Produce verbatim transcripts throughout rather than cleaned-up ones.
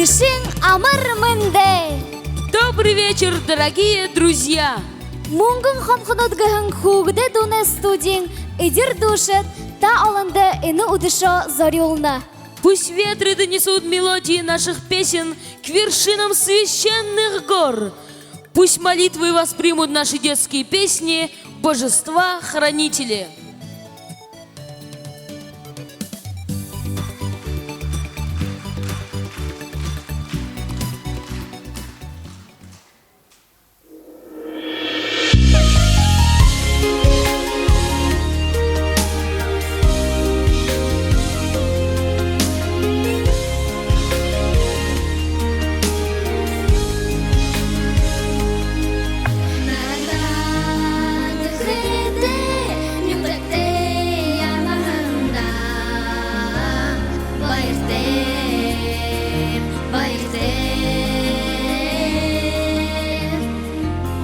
Шэн амар мэндэ! Добрый вечер, дорогие друзья! «Мүнгэн хонхонууд» гэһэн хүүгэдэй дуунай студиин эдир дуушад та олондо энэ үдэшөө зорюулна. Пусть ветры донесут мелодии наших песен к вершинам священных гор. Пусть молитвы воспримут наши детские песни божества-хранители. Баяртай, баяртай.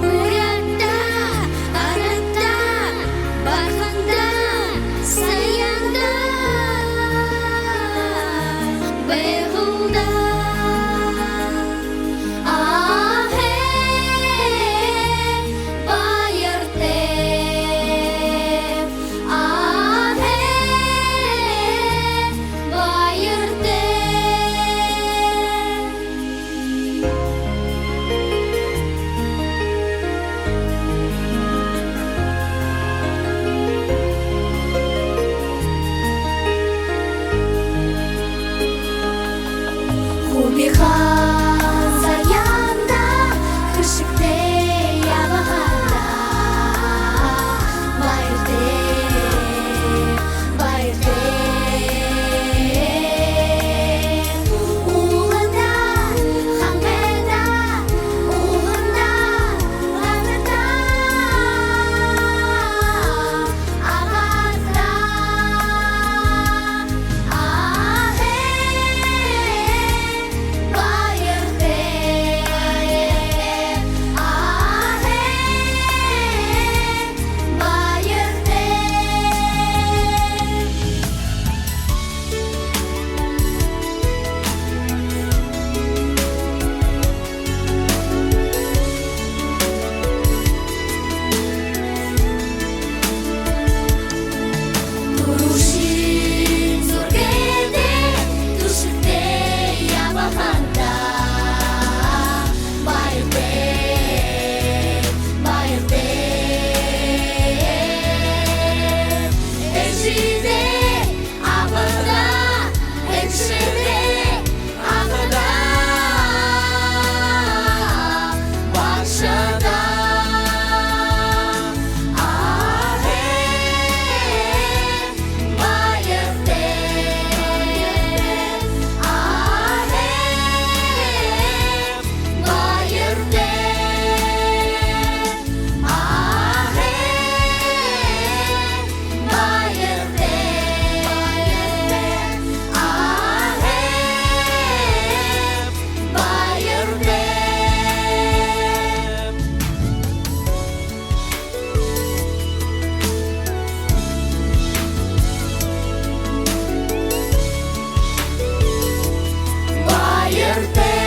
Буряадта, арадта, барханда, саяанда, байгуулда. Аһээ, баяртай. Аһээ, баяртай. Хубихан саяанда хэшэгтэй ябахада баяртай, баяртай. Ууланда, хангайда, уһанда, ганарта, агаарта. Аһээ, баяртай. Аһээ, баяртай. Түрүүшын зүрхэдөө түшэгтэй ябахада баяртай, баяртай. Эжыдээ, абадаа, эгшэдээ, абадаа, багшадаа. Аһээ, баяртай. Аһээ, баяртай. Аһээ, баяртай. Аһээ, баяртай. Баяртай.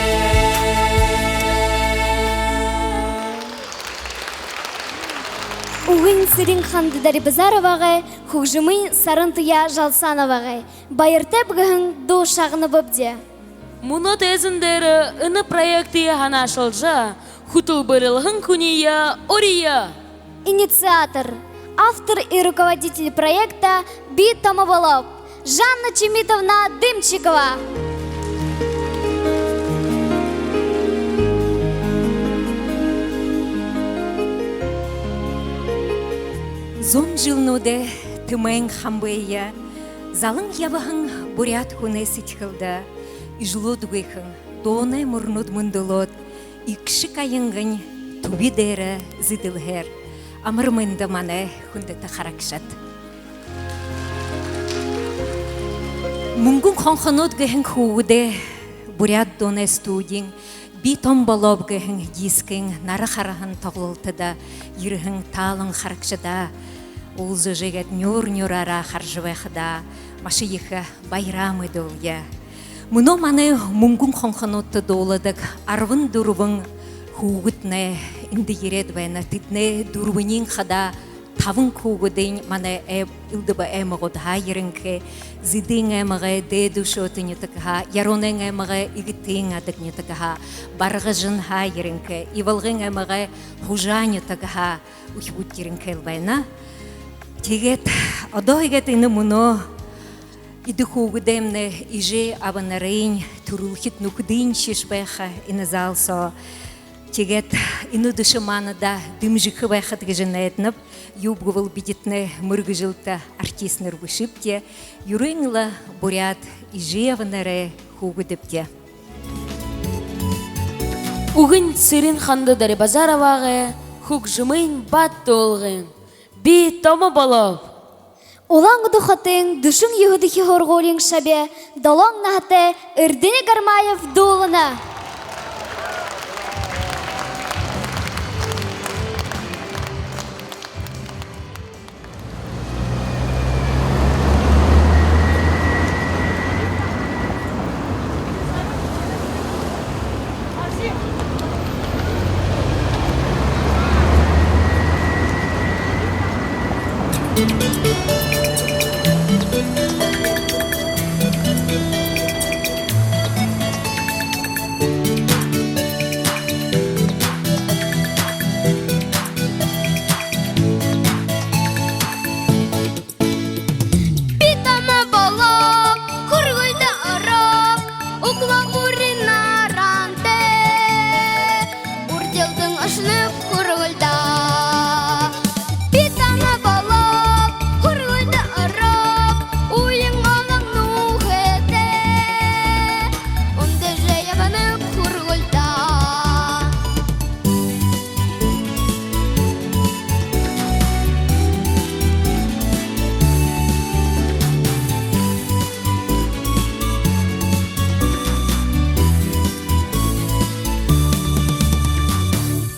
Үгын сэрин Ханда Дарибазаровагай, хүгжэмынь Сарантуяа Жалсановагай «Баяртайб» гэһэн дуу шагнабабди. Мүнөө тайзан дээрэ энэ проектые һанаашалжа, хүтэлбэрилһэн хүниие уряя. Инициатор, автор и руководитель проекта Би томо болооб, Жанна Чимитовна Дымчикова. Зуун жэлнүүдэй тэмээн хамбые залан ябаһан буряад хүнэй сэдьхэлдэ эжэлүүдгүйхэн дуунай мүрнүүд мүндэлөөд, эгшэг аянгань түби дээрэ зэдэлһээр. Амар мэндэ, манай хүндэтэ харагшад! «Мүнгэн хонхонууд» гэһэн хүүгэдэй буряад дуунай студиин «Би томо болооб» гэһэн дискын нара хараһан тоглолтодо ерэһэн таалан харагшадаа уулзажа, иигээд нюур нюураараа хаража байхадаа, маша ехэ баяраа мэдүүлье. Мүнөө манай «Мүнгэн хонхонуудта» дууладаг арбан дүрбэн хүүгэднай эндэ ерээд байна. Тэдэнэй дүрбэниинь хадаа табан хүүгэдынь манай ай-, элдэб аймагуудһаа ерэнхэй: Зэдын аймагай Дээдэ Үшөөтэ нютагһаа, Яруунын аймагай Эгэтын Адаг нютагһаа, Баргажанһаа ерэнхэй, Ивалгын аймагай Хужаа нютагһаа үхибүүд ерэнхэйл байна. Тиигээд одоо иигээд энэ мүнөө эдэ хүүгэдэймнай эжы абанарынь, түрэлхид нүхэдынь шэшээ байха энэ зал соо. Тиигээд энэ үдэшэ маанадаа дэмжэхэ байхат гэжэ найданаб. Юуб гэбэл, бидэтнай мэргэжэлтэ артистнар бэшэбди, юрын лэ буряад эжы абанарай хүүгэдэбди. Үгэнь Цырен-Ханда Дорибазаровагай, хүгжэмынь Бат Дуулгын. «Би томо болооб». Улаан-Үдэ хотын дүшэн юһэдэхи һургуулиин шаби долоон наһатай Эрдэни Гармаев дуулана. Би томо болооб, һургуулида орооб, углабури нарантай. Үрдилдэн ошоноб һургуулида. Би томо болооб, һургуулида орооб, уян олон нүхэдтэй. Үндэжэ ябанаб һургуулида.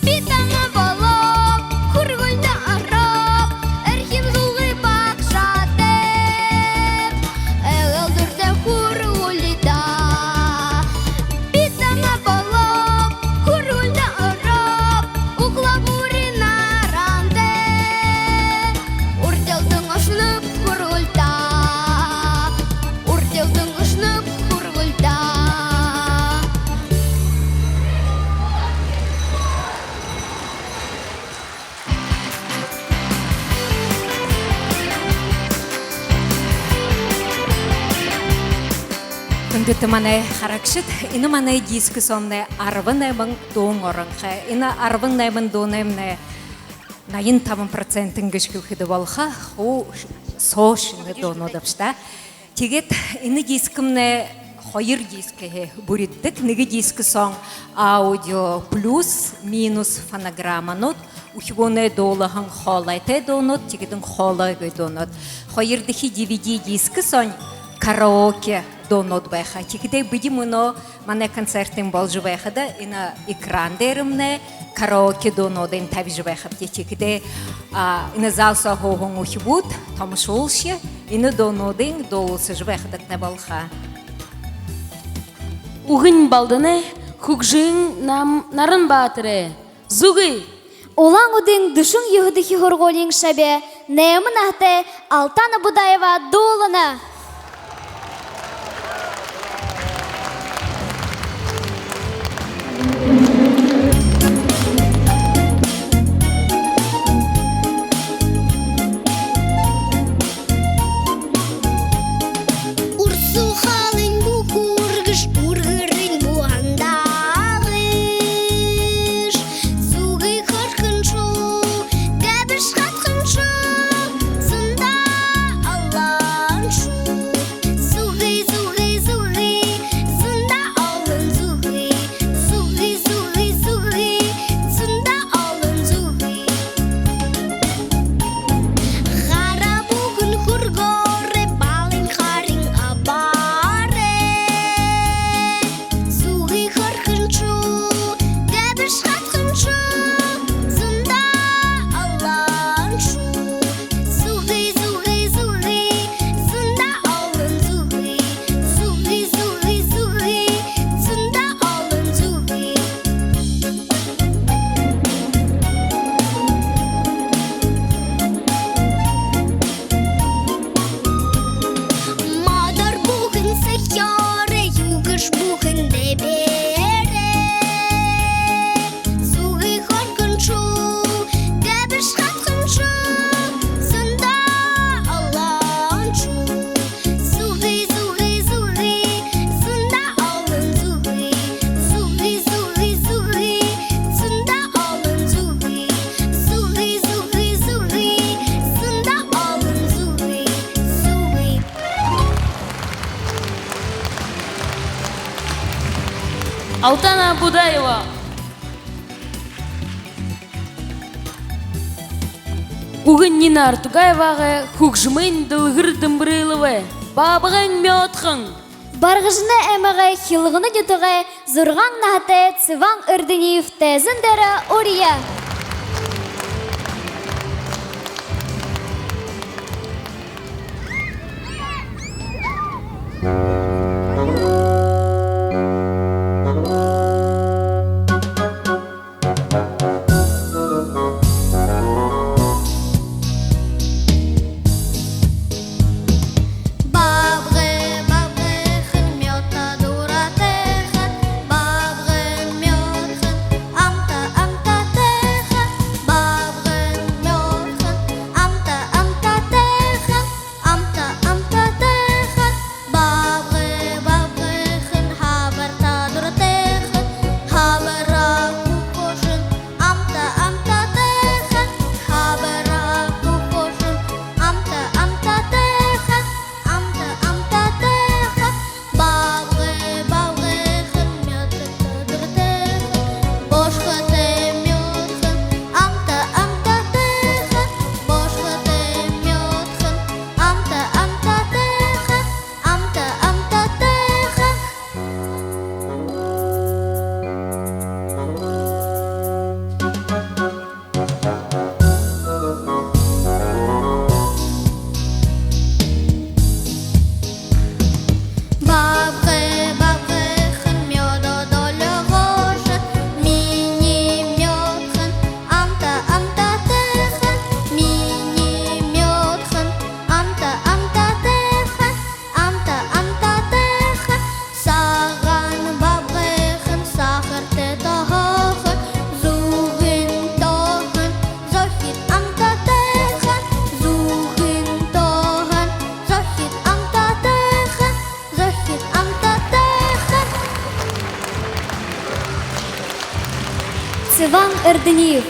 Би томо болооб, һургуулида орооб, эрхим зулгы багшатай. Эгээл дуртай һургуулида. Би томо болооб, һургуулида орооб, углабури нарантай. Үрдилдэн ошоноб һургуулида. Үрдилдэн ошоноб һургуулида. Хүндэтэ манай харагшад, энэ манай диск соомнай арбан найман дуун оронхой. Энэ арбан найман дуунаймнай наян табан процентынь гэжэ хэлэхэдэ болохо, хуу соо шэнэ дуунууд абшта. Тиигээд энэ дискмнай хоёр дискһээ бүридэдэг. Нэгэ диск соонь аудио плюс минус фонограмманууд, үхибүүнэй дуулаһан хоолойтой дуунууд, тиигээд хоолойгүй дуунууд. Хоёрдохи DVD диск соонь караоке дуунууд байха. Тиихэдээ бидэ мүнөө манай концертнай боложо байхада, энэ экран дээрэмнай караоке дуунуудынь табижа байхабди. Тиихэдээ, а, энэ зал соо һууһан үхибүүд, томошуулшье энэ дуунуудынь дуулалсажа байхадатнай болохо. Үгэнь Балданай, хүгжэн нам-, Наран Баатарай. Зүгы. Улаан-Үдын дүшэн юһэдэхи һургуулиин шаби найман наһатай Алтана Будаева дуулана. Урсуу халын бү хүргэш, үргэрынь бү андаагыш. Зүгы хөрхөн шуу, гэбэш хатхан шуу, зундаа олон шуу. Алтана Будаева. Үгэнь Нина Артугаевагай, хүгжэмынь Дэлгэр Дэмбэрэловэй. «Баабгайн мёдхон». Баргажанай аймагай Хилгана нютагай зургаан наһатай Цыван Эрдынеев тайзан дээрэ урия. Баабгай, баабгайхан, мёдто дуратайхан, баабгайн мёдхон амта, амтатайхан, баабгайн мёдхон амта, амтатайхан, амта, амтатайхан, баабгай, баабгайхан, хабарта дуратайхан, хабараа хүхюушэн амта, амтатайхан, хабараа хүхюушэн амта, амтатайхан, амта, амтатайхан, баабгай, баабгайхан, мёдто дуратайхан, бошхотой мёдхон амта, амтатайхан, бошхотой мёдхон амта, амтатайхан, амта, амтатайхан. Баабгай, баабгайхан, мёдо долёогоошо, минии мёдхон амта, амтатайхан, минии мёдхон амта, амтатайхан, амта, амтатайхан, сагаан баабгайхан, сахартай тоохон, зүгын тоохон зохид амтатайхан, зүгын тоохон зохид амтатайхан, зохид амтатайхан. Цыван Эрдынеев.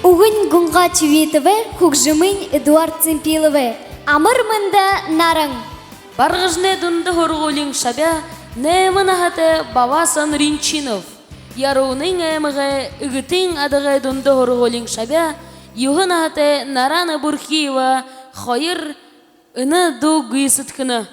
Үгэнь Гунга Чибитовай, хүгжэмынь Эдуард Цымпиловай. Амар мэндэ, Наран! Баргажанай дунда һургуулиин шабяа найман наһатай Бавасан Ринчинов. Яруунын аймагай Эгэтын-Адагай дунда һургуулиин шабяа юһэн наһатай Нарана Бурхиева хоёр энэ дуу гүйсэдхэнэ.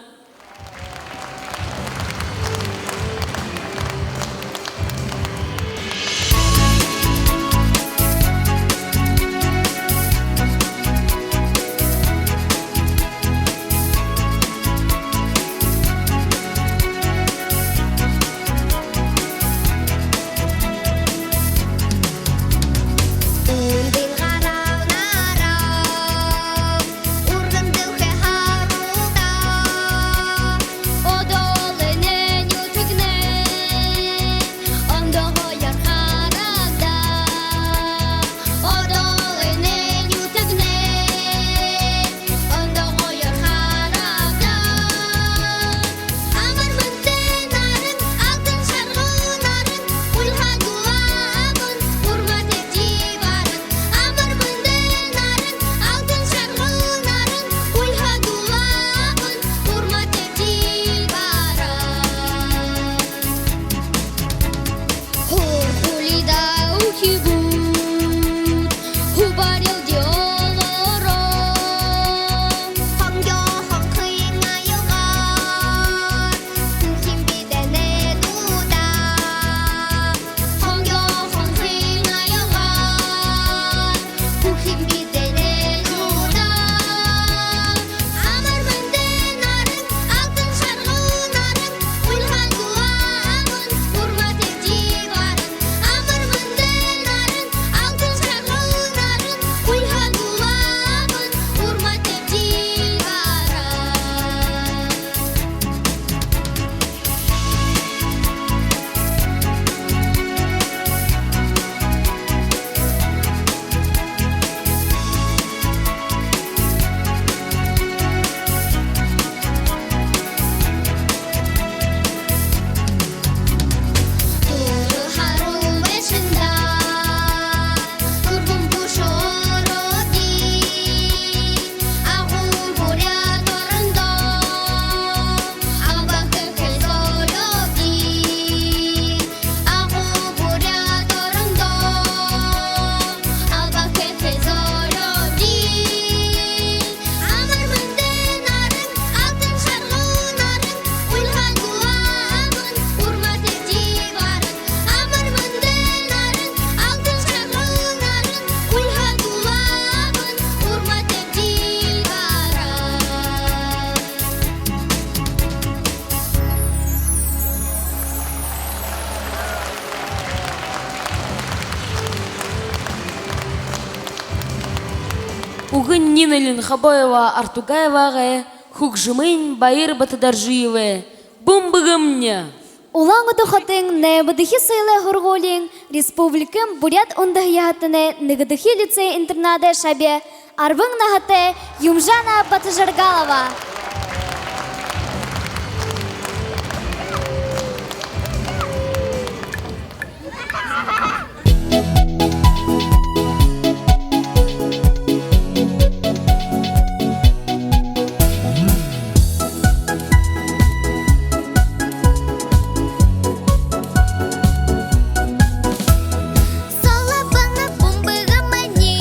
Үгэнь Нина Линхобоева Артугаевагай, хүгжэмынь Баир Батадоржиевай. «Бүмбэгэмни». Улаан-Үдэ хотын наймадахи соёлой һургуулиин республикын буряад үндэһэ яһатанай нэгэдэхи лицей-интернадай шаби, арбан наһатай Юмжана Батожаргалова. Солбоно бүмбэгэмни,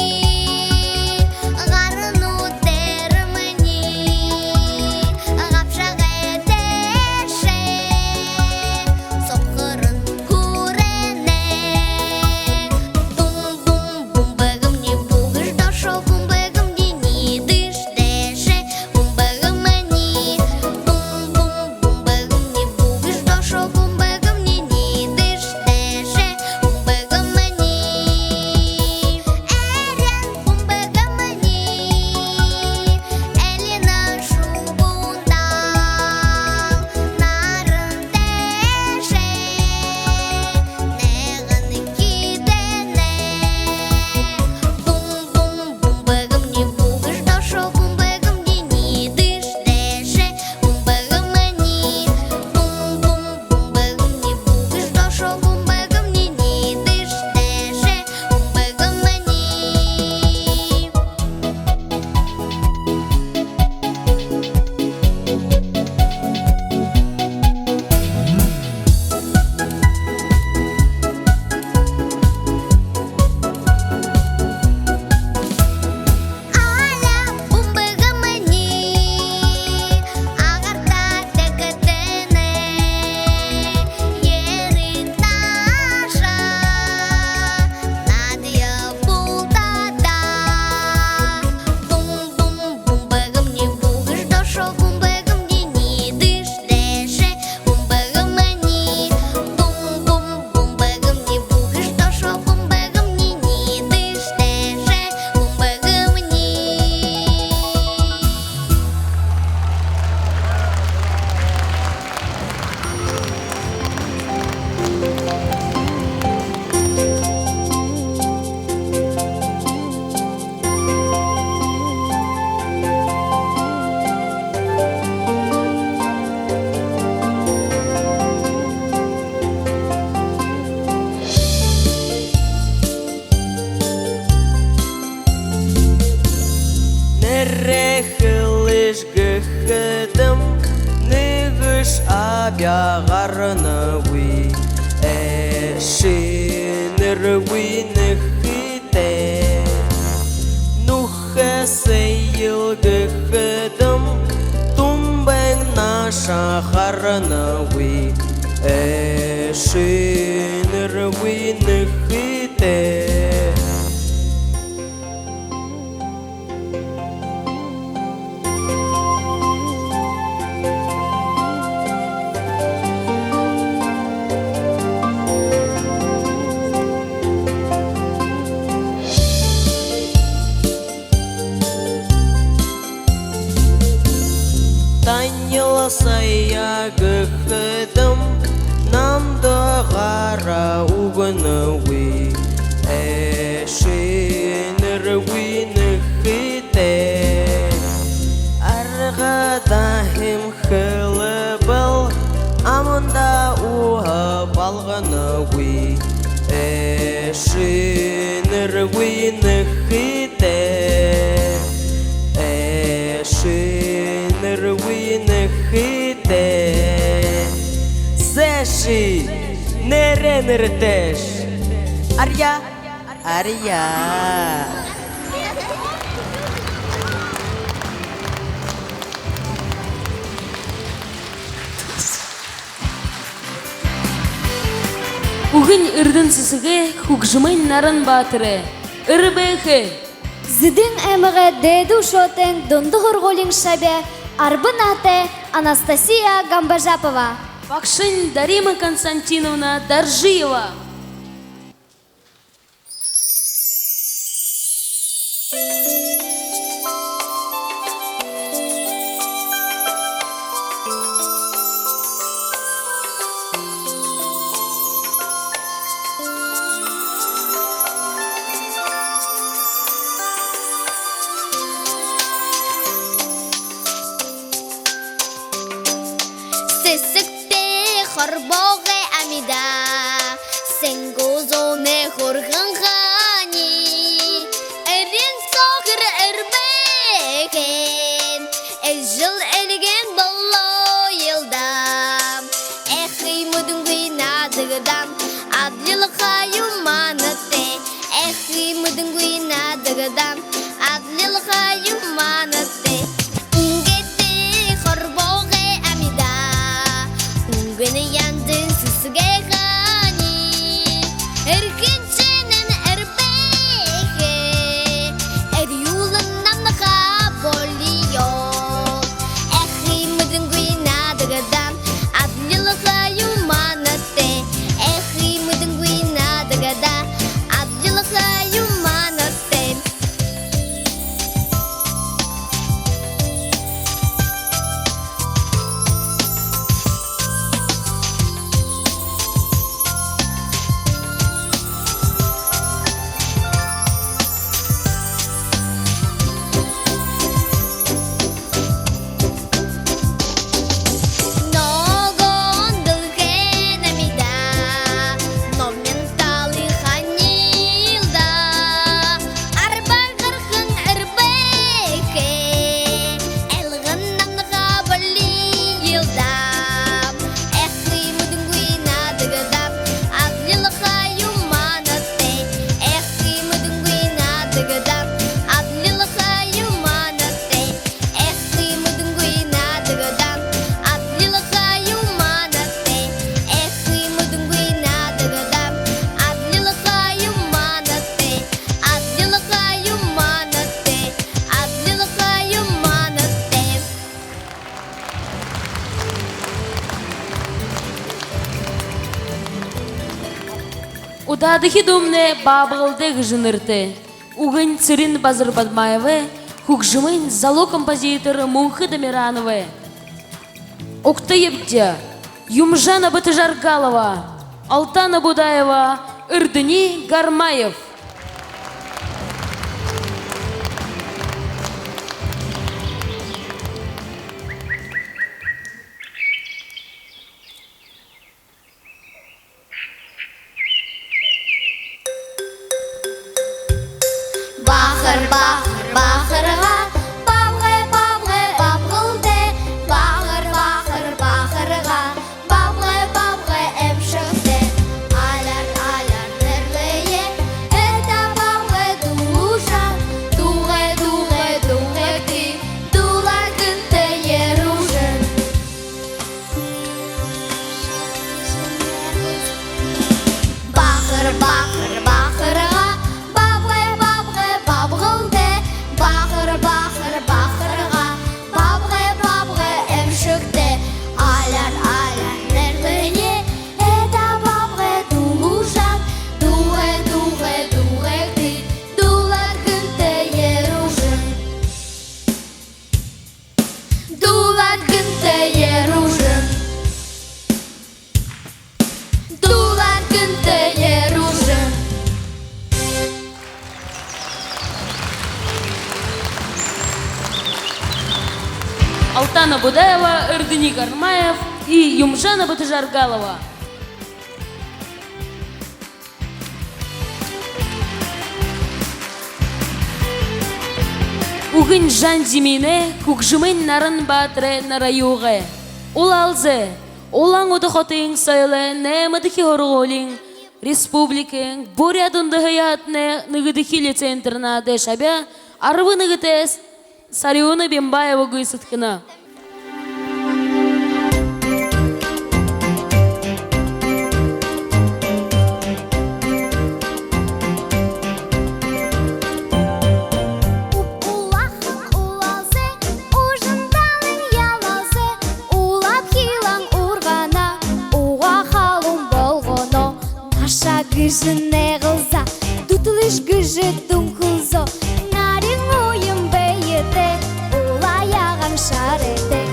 гарнууд дээрэмни, габшагай дээшээ субхаран хүрэнэ. Бүм-бүм, бүмбэгэмни, бүгэжэ доошоо, бүмбэгэмни, ниидэжэ дээшээ, бүмбэгэмни. Бүм-бүм, бүмбэгэмни, бүгэжэ доошоо, бүмбэгэмни, ниидэжэ дээшээ, бүмбэгэмни. Эрэн бүмбэгэмни, элинэ шубуунда наран дээшээ нэгэн хидэнэ. Бүм-бүм, бүмбэгэмни, бүгэжэ доошоо, бүмбэгэмни, ниидэжэ дээшээ, бүмбэгэмни. Бүм-бүм, бүмбэгэмни, бүгэжэ доошоо, бүмбэгэмни, ниидэжэ дээшээ, бүмбэгэмни. Аля, бүмбэгэмни, агаарта дэгдэнэ, ерээд наашаа, наадая булта даа. Бүм-бүм, бүмбэгэмни, бүгэжэ доошоо, бүмбэгэмни, ниидэжэ дээшээ, бүмбэгэмни. Бүм-бүм, бүмбэгэмни, бүгэжэ доошоо, бүмбэгэмни, ниидэжэ дээшээ, бүмбэгэмни. Нэрээ хэлыш гэхэдэм, нэгэшье абяа гаранагүй. Эшын нэрэ гуйнахи тээ. Нүхэ сэел гэхэдэм, тумбайн наашаа харанагүй. Эшын нэрэ гуйнахи тээ. Танилсая гэхэдэм, намда гараа үгэнэгүй. Эшын нэрэ гуйнахи тээ. Аргада һэм хэлэбэл, аманда уһа балганагүй. Эшын нэрэ гуйнахи тээ. Эшын нэрэ гуйнахи тээ. Зэ, эшын нэрэ нэрэтэйш. Арьяа. Арьяа. Үгэнь Эрдэнэ Сэсэгэй, хүгжэмынь Наран Баатарай. «Эрбээхэй». Зэдын аймагай Дээдэ Үшөөтэйн дунда һургуулиин шаби, арбан наһатай Анастасия Гамбажапова. Багшань Дарима Константиновна Доржиева. Амиды сэнгүү зуунай хурган хаани эрын соохор эрбээхэн эжэл эльгээн болоёл даа. Эхи мэдэнгүй наадагдаам, адлилха юм манадтай. Эхи мэдэнгүй наадагдаам, адлилха юм манадтай. Үнгэтэй хорбоогой амиды, үнгэнэй янзын сэсэгэй хаани эрхэншэнэн эрбээхэ эрьюулэн намнахаа болиё. Эхи мэдэнгүй наадагдаам, адлилха юм манадтай. Эхи мэдэнгүй наадагдаам, адлилха юм манадтай. Ногоон дэлхэйн амиды номин талын хаанил даа. Арбан гархан эрбээхэ элгэн намнахаа болиёл даа. Эхи мэдэнгүй наадагдаам, адлилха юм манадтай. Эхи мэдэнгүй наадагдаам, адлилха юм манадтай. Эхи мэдэнгүй наадагдаам, адлилха юм манадтай. Эхи мэдэнгүй наадагдаам, адлилха юм манадтай. Адлилха юм манадтай. Адлилха юм манадтай. Удаадахи дуумнай «Баабгалдай» гэжэ нэрэтэй. Үгэнь Цырен-Базар Бадмаевай, хүгжэмынь залуу композитор Мүнхэ Дамирановай. Угтаябди: Юмжана Батожаргалова, Алтана Будаева, Эрдэни Гармаев. Бахар, бахар, бахарга, бабгай, бабгай, бабгалтай. Бахар, бахар, бахарга, бабгай, бабгай, эмшэгтэй. Аляар, аляар нэрлэе, это бабгай дуулуужан. Дуугай, дуугай, дуугайгты, дуулаад гэнтэ ерүүжэн. Бахар, бахар, бахарга, бабгай, бабгай, бабгалтай. Бахар, бахар, бахарга, бабгай, бабгай, эмшэгтэй. Аляар, аляар нэрлэе, это бабгай дуулуужан. Дуугай, дуугай, дуугайгты, дуулаад гэнтэ ерүүжэн. Дуулаад гэнтэ ерүүжэн. Дуулаад гэнтэ ерүүжэн. Алтана Будаева, Эрдэни Гармаев и Юмжана Батожаргалова. Үгэнь Жан Зиминэй, хүгжэмынь Наран Баатарай, Нараюугай. Улаалзай. Улаан-Үдэ хотын соёлой наймадахи һургуулиин, республикын буряад үндэһэ яһатанай нэгэдэхи лицей-интернадай шаби арбан нэгэтэй Сарюуна Бимбаева гүйсэдхэнэ. Улахан улаалзай, уужам далайн ялаалзай, улаабхилан ургана, угаа халуун болгоно. Наашаа гэжэ найгалза, дүтэлыш гэжэ дүнхэлзөө, нарин уян бэетэй, улаа ягаан шарайтай.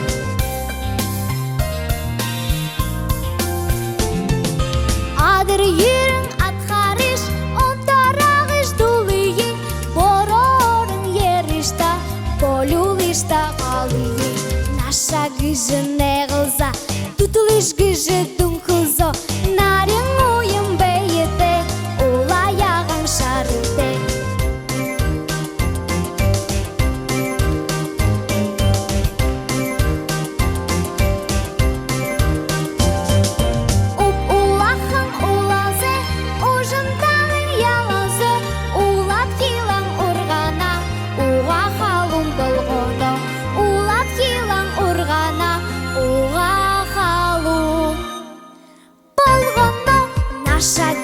Адар ерэн адхарыш, онтороогыш дуулые, бороорон ерыш даа, болюулыш даа галые. Наашаа гэжэ найгалза, дүтэлыш гэжэ дүнхэлзөө,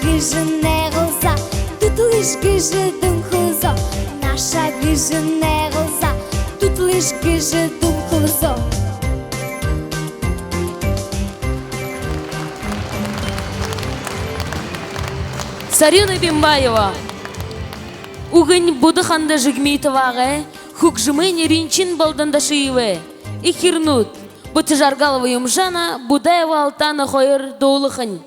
гэжэ найгалзаа, дүтэлыш гэжэ дүнхэлзөө. Наашаа гэжэ найгалзаа, дүтэлыш гэжэ дүнхэлзөө. Сарюна Бимбаева. Үгэнь Будаханда Жигмитовагай, хүгжэмынь Ринчин Балдандашиевай. «Эхирнүүд». Батожаргалова Юмжана, Будаева Алтана хоёр дуулахань.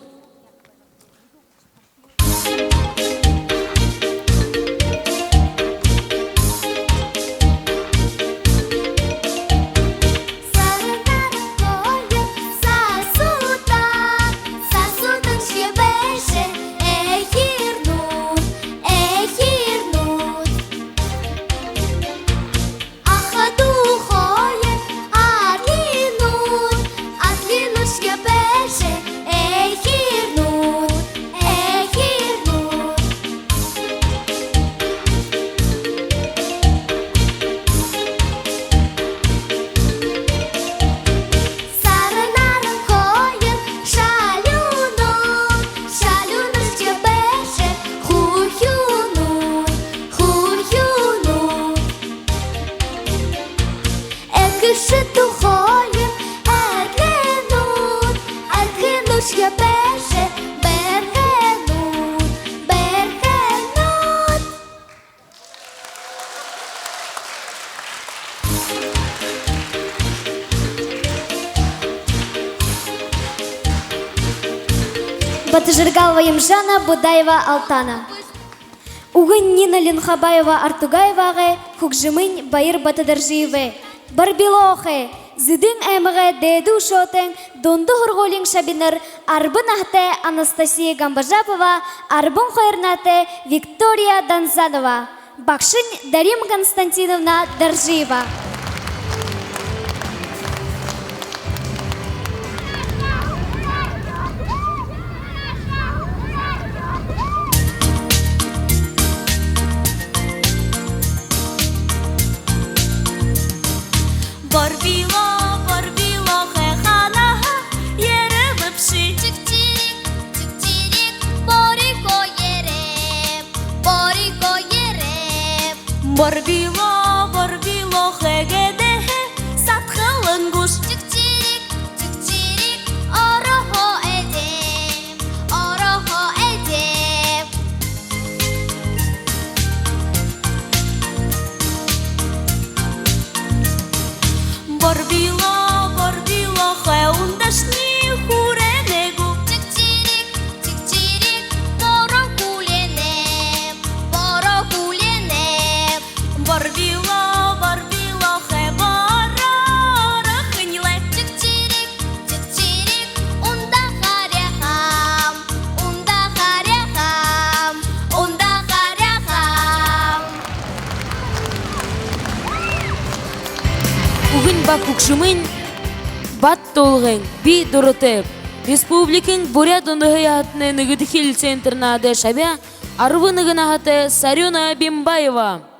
Аха дүү хоёр адлинууд, адлинууд шье бэшэ, эхирнүүд, эхирнүүд. Саран Наран хоёр шалюунууд, шалюунууд шье бэшэ, хүхюунүүд, хүхюунүүд. Эгэшэ дүү хоёр эдлинүүд, эдлинүүд шье бэшэ, бэрхэнүүд, бэрхэнүүд. Батожаргалова Юмжана, Будаева Алтана. Үгэнь Нина Линхобаева-Артугаевагай, хүгжэмынь Баир Батадоржиевай. «Борбилоохой». Зэдын аймагай дээдэ үшөөтэйн дунда һургуулиин шабинар арбан наһатай Анастасия Гамбажапова, арбан хоёр наһатай Виктория Данзанова. Багшань Дарима Константиновна Доржиева. Борбилоо, борбилоохой, хаанаһаа ерээбши? Чигтирик, чигтирик, Борико ерээб, Борико ерээб. Борбилоо, борбилоохой, гэдэһээ садхалан гүш? Чигтирик, чигтирик, ороһоо эдеэб, ороһоо эдеэб. Борбилоо, борбилоохой, ундашни хүрэнэ гү? Чигтирик, чигтирик, бороо хүлеэнэб, бороо хүлеэнэб. Борбилоо, борбилоохой, бороо орохонь лэ. Чигтирик, чигтирик, ундаа харяахам, ундаа харяахам, ундаа харяахам. Үгэнь ба хүгжэмынь Бат Туулгайн «Би дуратайб». Республикын буряад үндэһэ яһатанай нэгэдэхи лицей-интернадай шабяа арбан нэгэн наһатай Сарюна Бимбаева.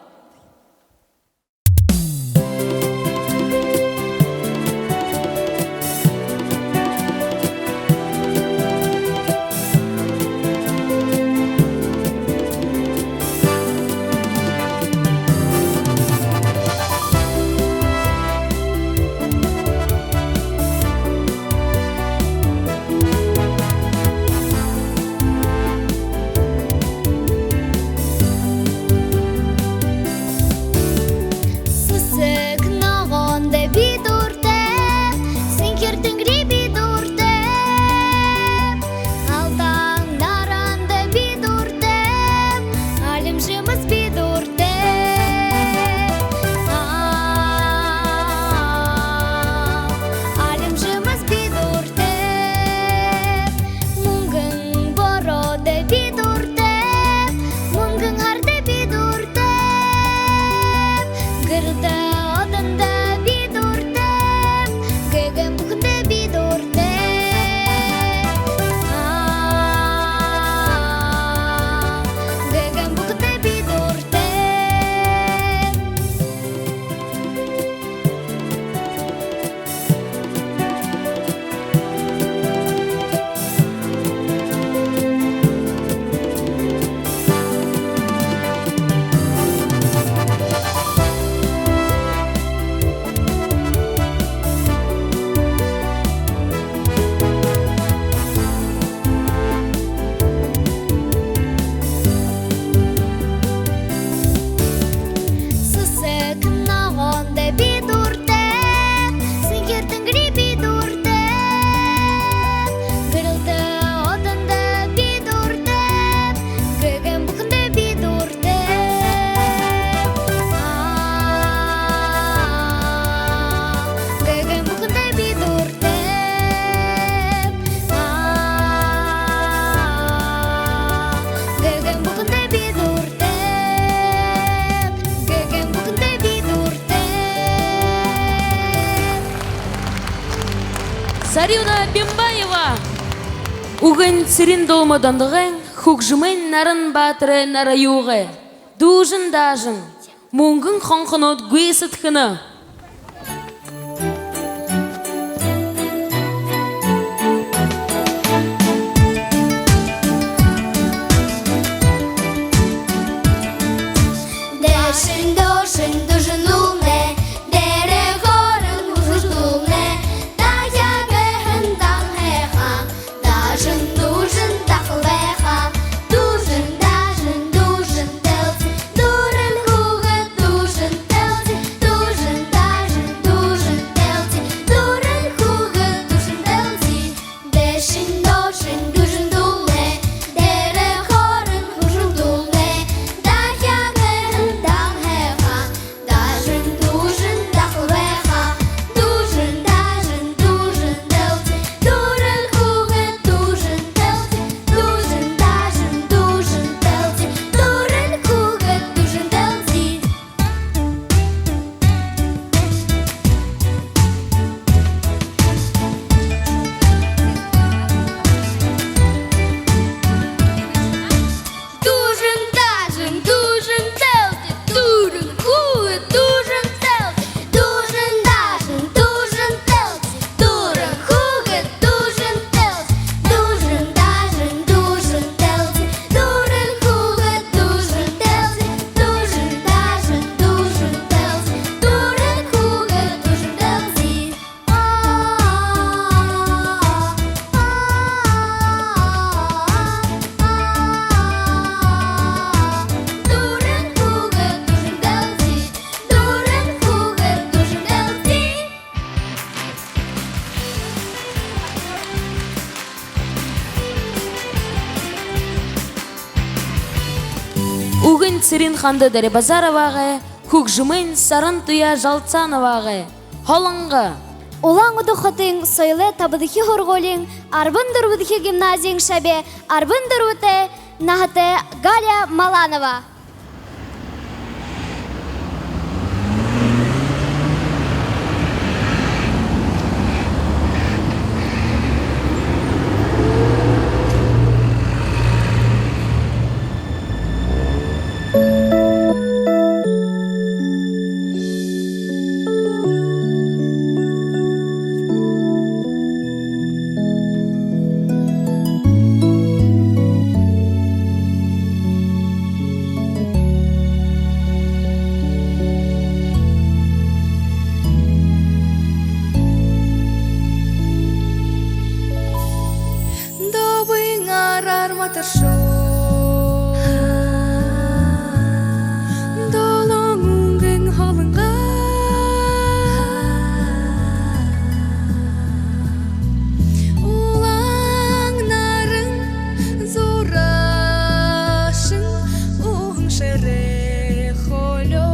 Арюна Бимбаева. Үгын Цырен-Дулма Дондогойн, хүгжэмэй Наран-Баатарай Нараюугай. Дүүжэн даажан, мүнгэн хонхонууд гүйсэдхэнэ. Дээшэнь, доошонь дүүжэн дуулнай, дээрэ, хоорондо хүжэн дуулнай, дахяад хэн даа һайхан. Даажан, дүүжэн дахал байха. Дүүжэн, даажан, дүүжэн дэлсэе. Дүүрэн хүүгэд дүүжэн дэлсэе. Дүүжэн, даажан, дүүжэн дэлсэе. Дүүрэн хүүгэд дүүжэн дэлсэе. Дээшэнь, доошонь дүүжэн дуулнай, дээрэ, хоорондо хүжэн дуулнай, дахяад хэн даа һайхан. Даажан, дүүжэн дахал байха. Дүүжэн, даажан, дүүжэн дэлсэе. Дүүрэн хүүгэд дүүжэн дэлсэе. Дүүжэн, даажан, дүүжэн дэлсэе. Дүүрэн хүүгэд дүүжэн дэлсэе. Дүүжэн, даажан, дүүжэн дэлсэе. Дүүрэн хүүгэд дүүжэн дэлсэе. Дүүжэн, даажан, дүүжэн дэлсэе. Дүүрэн хүүгэд дүүжэн дэлсэе. Дүүжэн, даажан, дүүжэн дэлсэе. Дүүрэн хүүгэд дүүжэн дэлсэе. Дүүжэн, даажан, дүүжэн дэлсэе. Дүүрэн хүүгэд дүүжэн дэлсэе. Үгын Цырен-Ханда Дэрибазаровагай, хүгжэмэй Сарантуяа Жалцановагай. Һолонго. Улаан-Үдэ хотын соёлой табадахи һургуулиин арбан дүрбэдэхи гимназиин шаби арбан дүрбэтэй наһатай Галя Маланова. Добын араар матаршоо. Долоон үнгын һолонго. Улаан наран зураашан уһан шэрээ холёо.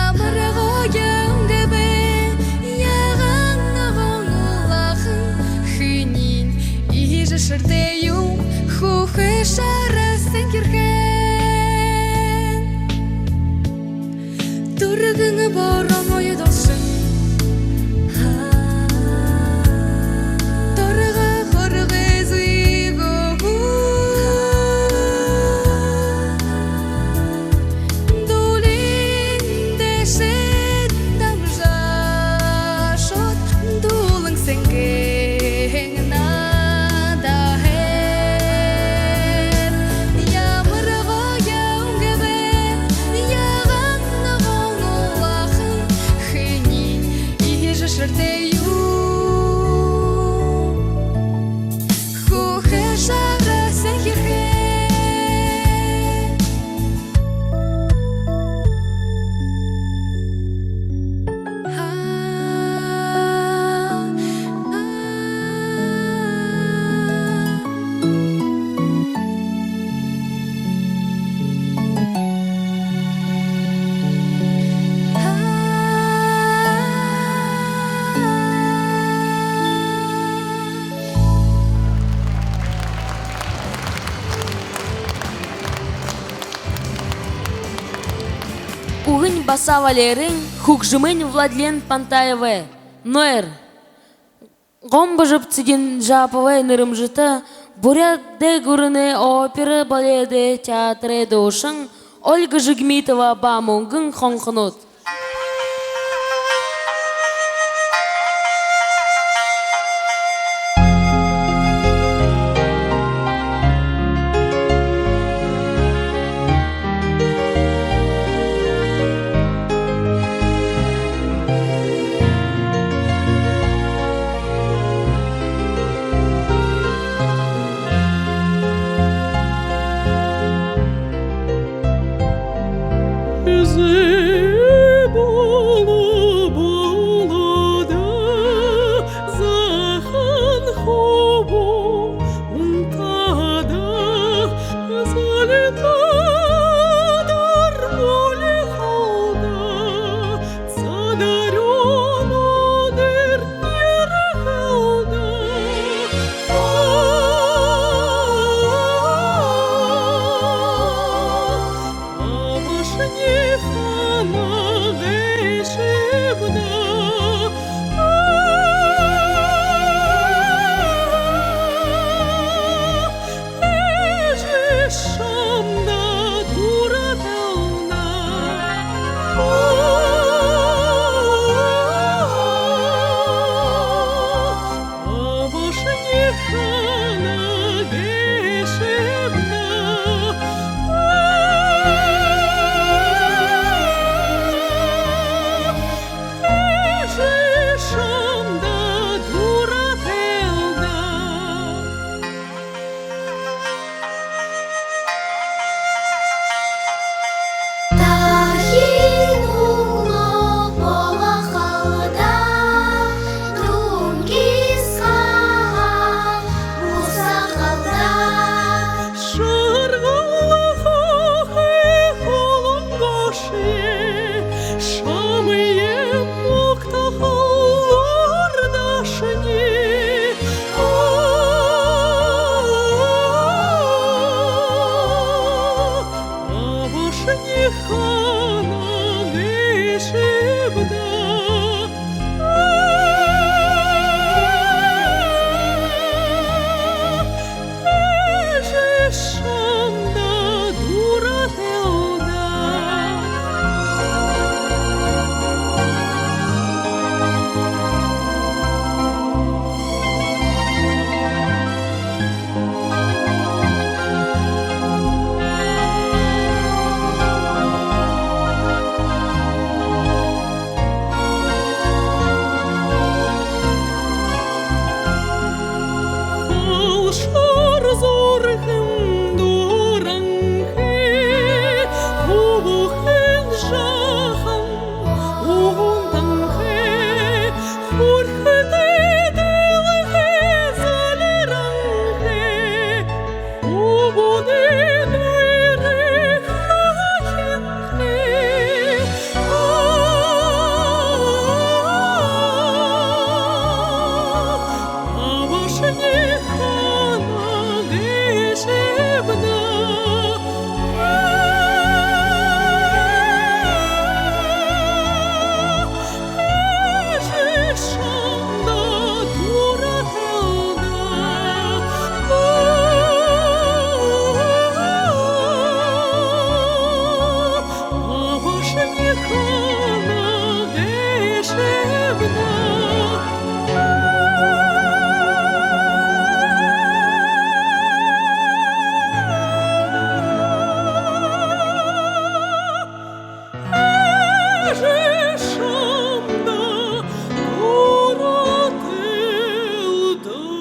Ямар гоё үнгэ бэ, яагаан ногоон улаахан, хэниинь иигэжэ шэртэй юм, хүхэ шара сэнхирхэн. Түргэн боромой дулшан. Торгон хоргой зүйгөө. Дуулын дээшэнь дамжашоод, дуулан сэнхирхэн. Наадахи, ямар гоё үнгэ бэ, яагаан ногоон улаахан, хэ- Баса Валерын, хүгжэмынь Владлен Пантаевай. Нойр. Гомбожаб Цыденжаповай нэрэмжэтэ Буряад гүрэнэй опера баледэй театрай дуушан Ольга Жигмитова ба «Мүнгэн хонхонууд». Эжы болоо, болоо даа, заахан хүбүүн унтаа даа, залитадар болихол даа, задарюун үдэр ерэхэл даа. Абашни хана гээшэб даа. Эжы шамда дуратал даа. Абашни хана гээшэб даа. Эжы шамда дуратал даа. Тахин үглөө болохол даа, дүнгис хаһаа бусахал даа. Шаргал хохы хулунгашье, шамайе мугтахал урдашни. Абашни хана гээшэб даа. Эжы шамда дуратал даа. Халшар зурган дуранхай, хүбүүхэн жаахан угтанхай, хүрхэтэ дэлхэй залиранхай, хүбүүдэй нойрые хахинхай. Абашни хана гээшэб даа. Эжы шамда дуратал даа. Абашни хана гээшэб даа. Эжы шамда дуратал даа.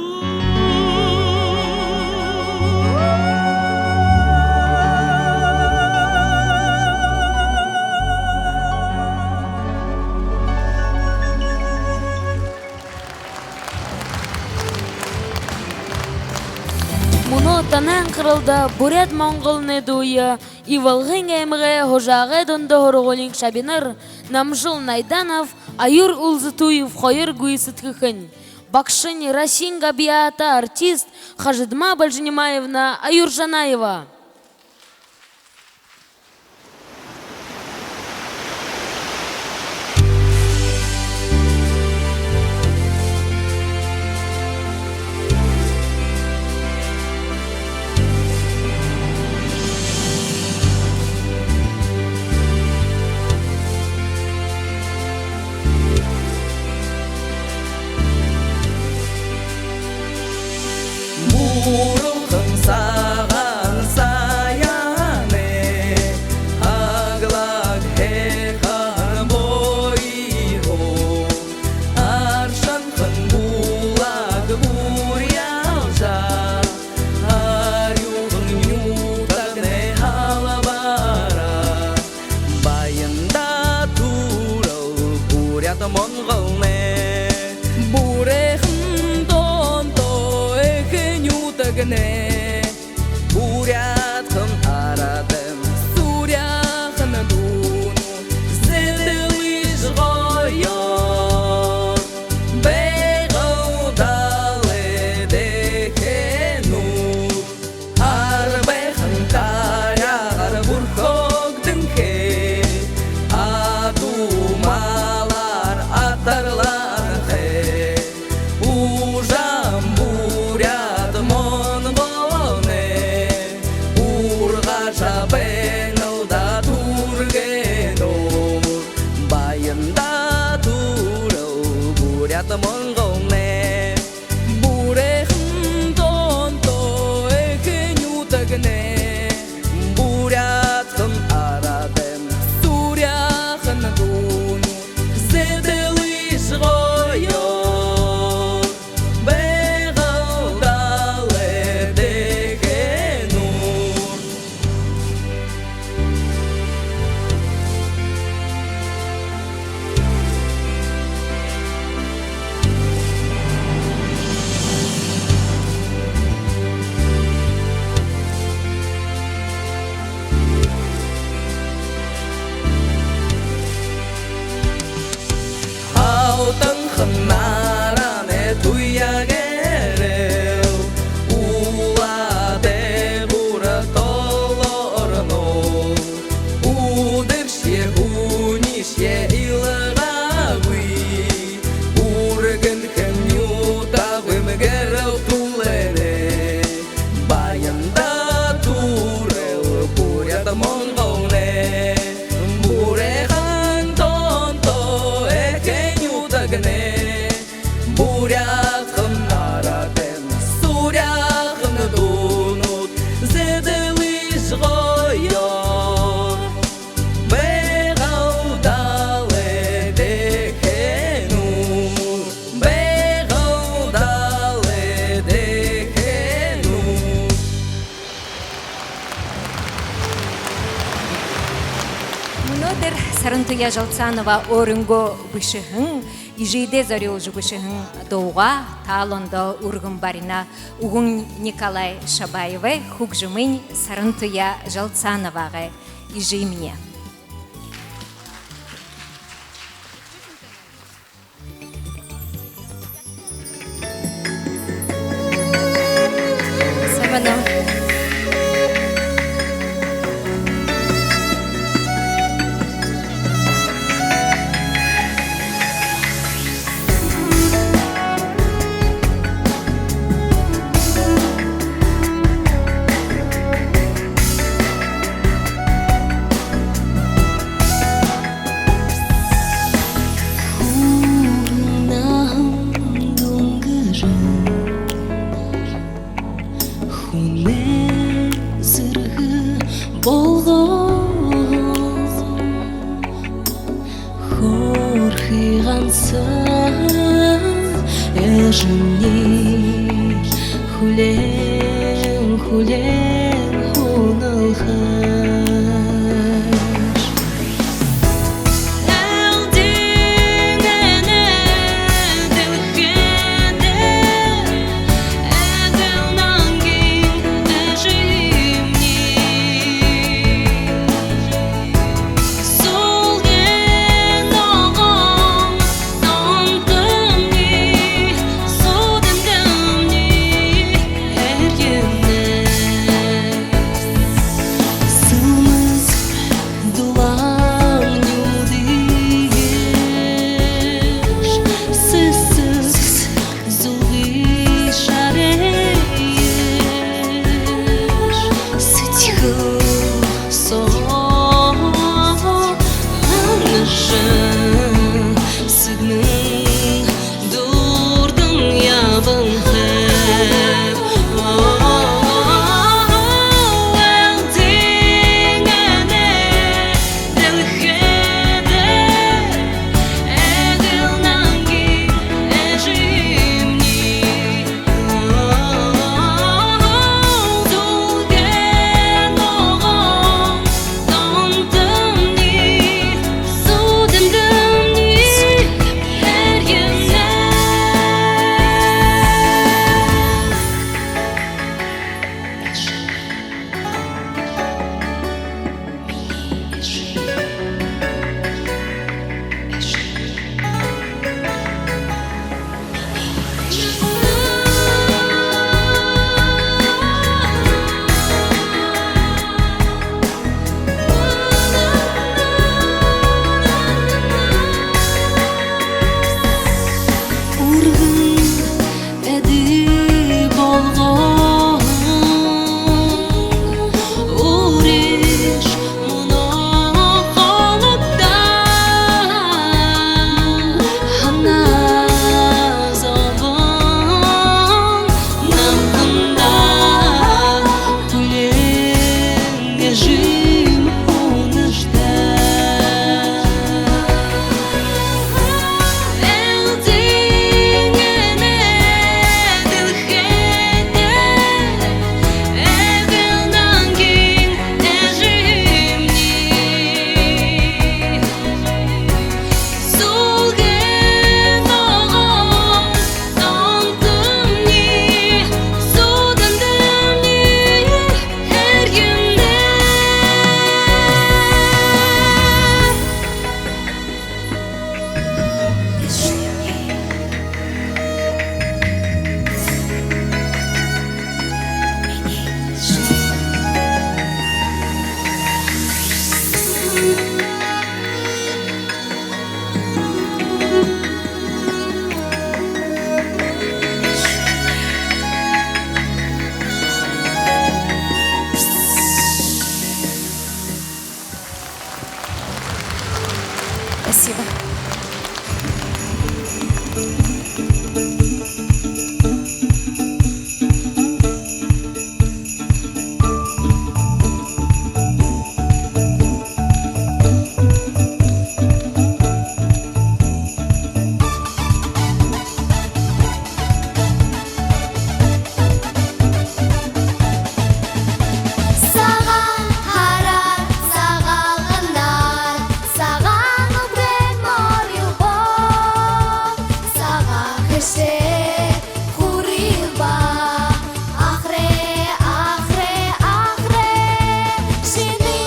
Мүнөө танай анхаралда Буряад-Монголой дууе Ивалгын аймагай Һужаагай дунда һургуулиин шабинар Намжил Найданов, Аюр Улзытуев хоёр гүйсэдхэхэнь. Багшань — Россиин габьяата артист Хажидма Бальжинимаевна Аюржанаева. Уралхан сагаан саяанай аглаг һайхан бэеһөө аршанхан булаг буряалжа, арюухан нютагнай һалбараа Баянда түрөө буряад Монголнай. Буряадхан тоонто эхэ нютагнай. Буряадхан арадайм суряахан дуунууд зэдэлыш гоёор. Байгал далай дээхэнүүд. Арбайхан таряагаар бүрхэгдэнхэй, адуу малаар атарланхай. Уужам буряад Монголнай, ургажа байнал даа түргэнөөр. Баянда түрөө буряад Монголнай. Буряадхан тоонто эхэ нютагнай, буряадхан арадайм суряахан дуунууд зэдэлыш гоёор. Байгал далай дээхэнүүд. Алтанхан наранай туяа гэрэл улаатай буряад толорно. Үдэршье, һүнишье илгаагүй, үргэнхэн нютагайм гэрэл түлээнэй. Баянда түрөө буряад Монголнай, буряадхан тоонто эхэ нютагнай, буряадхан арадайм суряахан дуунууд зэдэлыш гоёор. Байгал далай дээхэнүүд, Байгал далай дээхэнүүд. Мүнөөдэр Сарантуя Жалцанова өөрынгөө бэшэһэн, эжыдээ зорюулжа бэшэһэн дуугаа таанадта үргэн барина. Үгэн Николай Шабаевай, хүгжэмынь Сарантуя Жалцановагай. «Эжымни». Сайн байна. Хүнэй сэргэ болгоо, хөөрхы ганса эжымни хүлеэн, хүлеэн һуналхаш. болгон үриш мүнөө холодо һанаа зобон намһандаа түлеэн эжым унашта. Спасибо. Сагаан һараар, Сагаалганаар, сагаан үгэй морилбо, сагаан хэшэг хүрэлбэ. Ахарай, ахарай, ахарай, шэнэ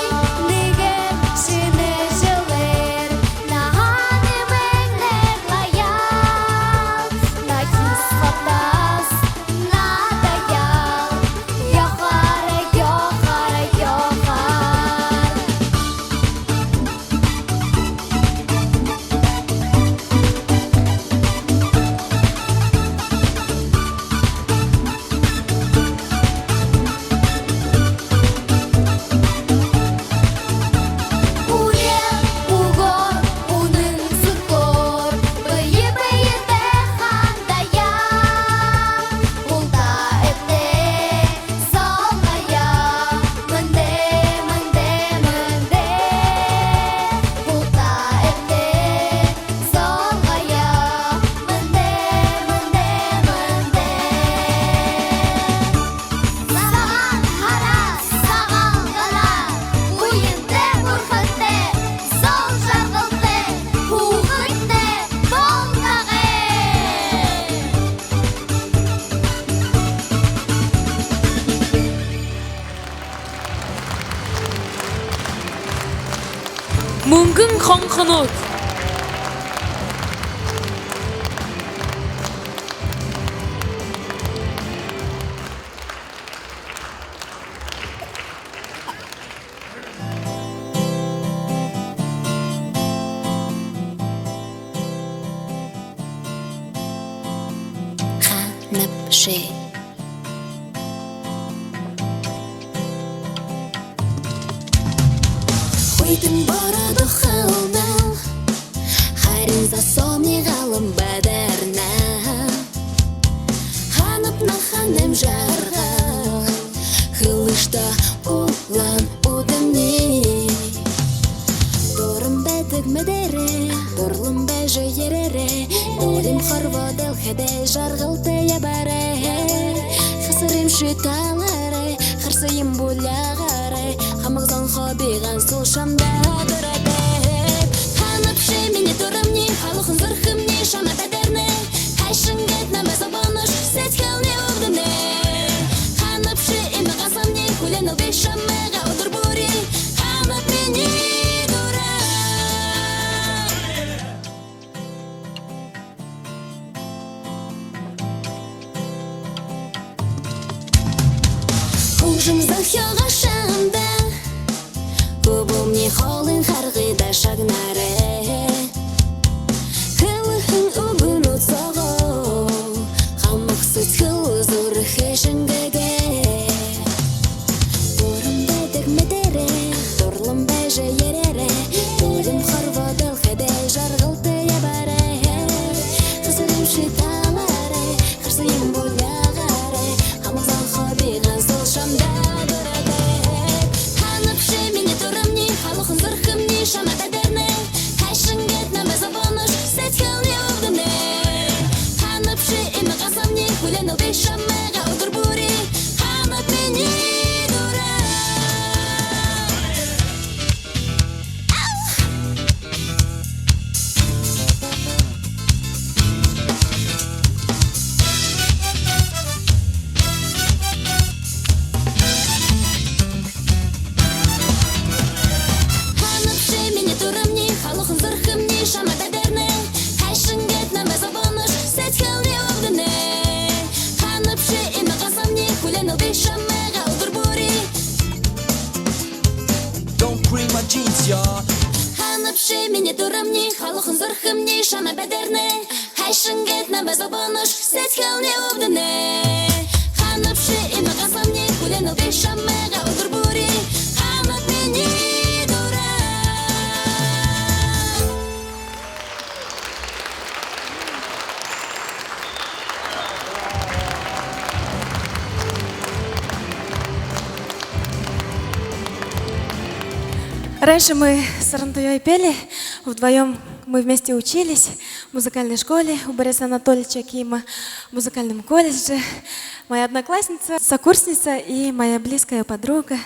нэгэн, шэнэ жэлээр наһанаймнай нэрлэе. Наян сагаатнай наадая, ёохорой, ёохорой, ёохорой. Үреэл үгөөр, үнэн зүрхөөр, бэе бэетэй хандая. Булта эбтэй золгоё, мэндэ, мэндэ, мэндэ. Булта эбтэй золгоё, мэндэ, мэндэ, мэндэ. Сагаан һараар, Сагаалганаар, буянтай, бурхантай, зол жаргалтай, хүүгэдтэй болтогой. Мүнгэн хонхонууд. Ханабши. Хүйтэн бороо духалнал, харин засоомни галан бадарнал. Ханаб наһанайм жаргал, хэлыштаа улаан үдэмни. Дуран байдаг мэдэрээ, дурлан байжа ерээрэй. Дулим хорбоо дэлхэйдээ жаргалтай ябаарай. Хасарымши талаарай, харсыем булягаарай. Хамаг зон хобиган сул шамда дуратай. Ханабши минии дурамни, халуун зүрхэмни шамда дээрнэ. Хайшан гээд намайе зобоонош, сэдьхэлни үгдэнэ. Ханабши иимэ газамни, хүлеэнэл би шамайгаа үдэр бүри. Ханаб минии дурам. Хүгжэм зохёогоо шамда, хүбүүмни холын харгыда шагнаарай. Хэлэһэн үгэнүүд соогоо, хамаг сэдьхэл Сэдьхэл зүрхэ шэнгээгээ. Дуран байдаг мэдээрэй, дурлан байжа ерээрэй. Дуран хорвоодол хэдэ жаргалтай ябаарай. Хэсэрэмши талаарай, харсан юм бол яагаарай. Хамаг зонхоо би гансал шамда дуратай. Һанабши минии дурамни, халуухан зүрхэмни шамда дээрнэ. Хайшан гээд намайе зобонош, сэдьхэлни үбдэнэ. Һанабши иимэ гансамни, хүлеэнэл би шамайгаа үдэр бүри. Һанаб минии дуран. Һанабши минии дурамни, халуухан зүрхэмни шамда дээрнэ. Хайшан гээд намайе зобонош, сэдьхэлни үбдэнэ. Һанабши иимэ гансамни, хүлеэнэл би шамайгаа үдэр бүри. Don't cream my jeans, y'all. Һанабши минии дурамни, халуухан зүрхэмни шамда дээрнэ. Хайшан гээд намайе зобонош, сэдьхэлни үбдэнэ. Һанабши иимэ гансамни, хүлеэнэл би шамайгаа үдэр бүри. Һанаб минии дуран. Раньше мы с Сарантуей пели вдвоём. Мы вместе учились в музыкальной школе у Бориса Анатольевича Кима, в музыкальном колледже. Моя одноклассница, сокурсница и моя близкая подруга.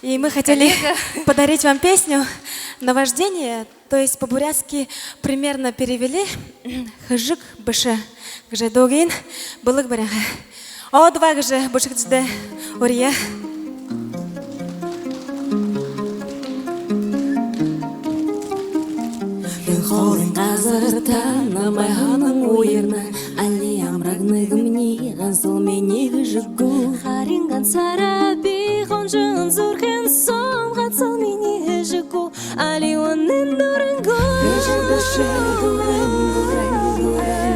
И мы хотели подарить вам песню «Наваждение». То есть по-бурятски примерно перевели «Хэжэг бэшэ» гэжэ дугыень бэлэг бариха. О два гэжэ бэшэгдэжэ урия. Хэн хоолойн газарта намайе һанан уярна, али амараг нэгэмни гансал минии хэжэг гү. Харин гансаараа би хонжон зүрхэн соом, гансал минии хэжэг гү. Али үнэн дуран гү. Хэжэг бэшэ дуран, дуран, дуран.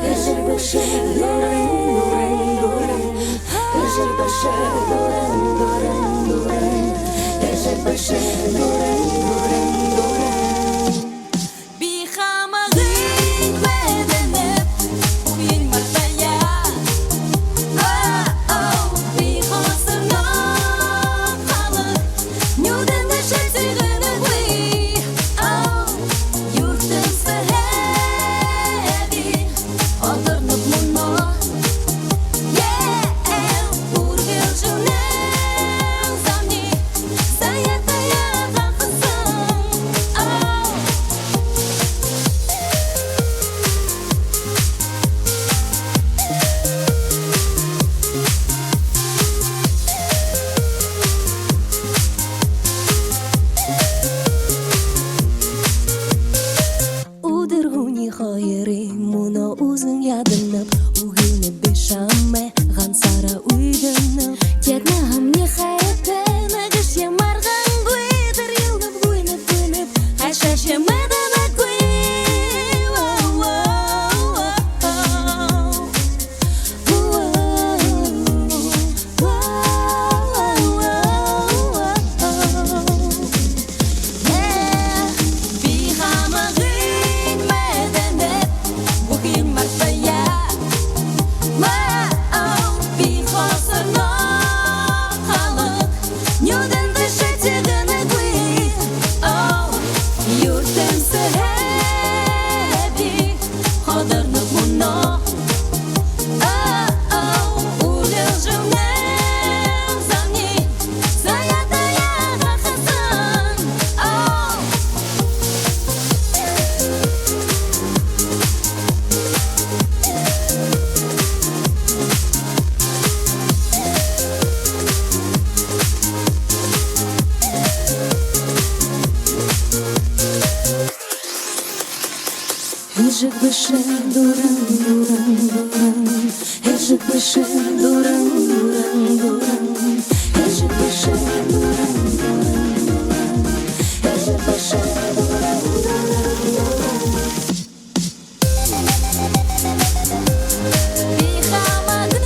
Хэжэг бэшэ дуран, дуран, дуран. Хэжэг бэшэ дуран, дуран, дуран. Хэжэг бэшэ дуран, дуран, дуран. Би хамагынь мэдэнэб, бүхыень мартая. Оо, оо, би хосорно халаг, нюдэн дэшэ тиигэнэгүй. Оо, юртэмсэһээ би ходорноб мүнөө. Ээ, үргэлжэлнэб замни, заяатаяа гахасан. Оо. Үдэр һүни хоёрынь мүнөө үзэн яданаб, үгэнэб би шамайе, гансаараа уйданаб. Тиигээд намни хайртай, нэгэшье маргангүй, тэрьелнэб, гуйнаб, гуйнаб, хайшаашье мэдэнэгүй. Оо, оо, оо, оо. Би хамагынь мэдэнэб, бүхыень мартая. Оо, би хосорно халаг, нюдэн дэшэ тиигэнэгүй. Оо, юртэмсэһээ би ходорноб мүнөө. Оо, оо, үргэлжэлнэб замни, заяатаяа гахасан. Оо. Хэжэг бэшэ дуран, дуран, дуран. Хэжэг бэшэ дуран, дуран, дуран. Хэжэг бэшэ дуран, дуран, дуран. Хэжэг бэшэ дуран, дуран, дуран. Би хамагынь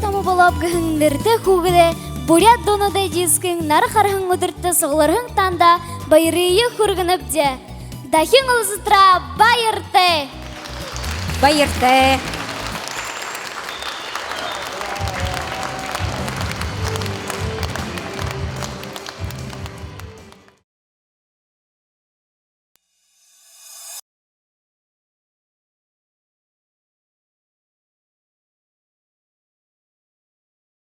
Томо Болооб гэһэн нэрэтэй хүүгэдэй буряад дуунуудай дискын нара хараһан үдэртэ суглараһан танда баярые хүргэнэбди. Дахин уулзатараа баяртай! Баяртай!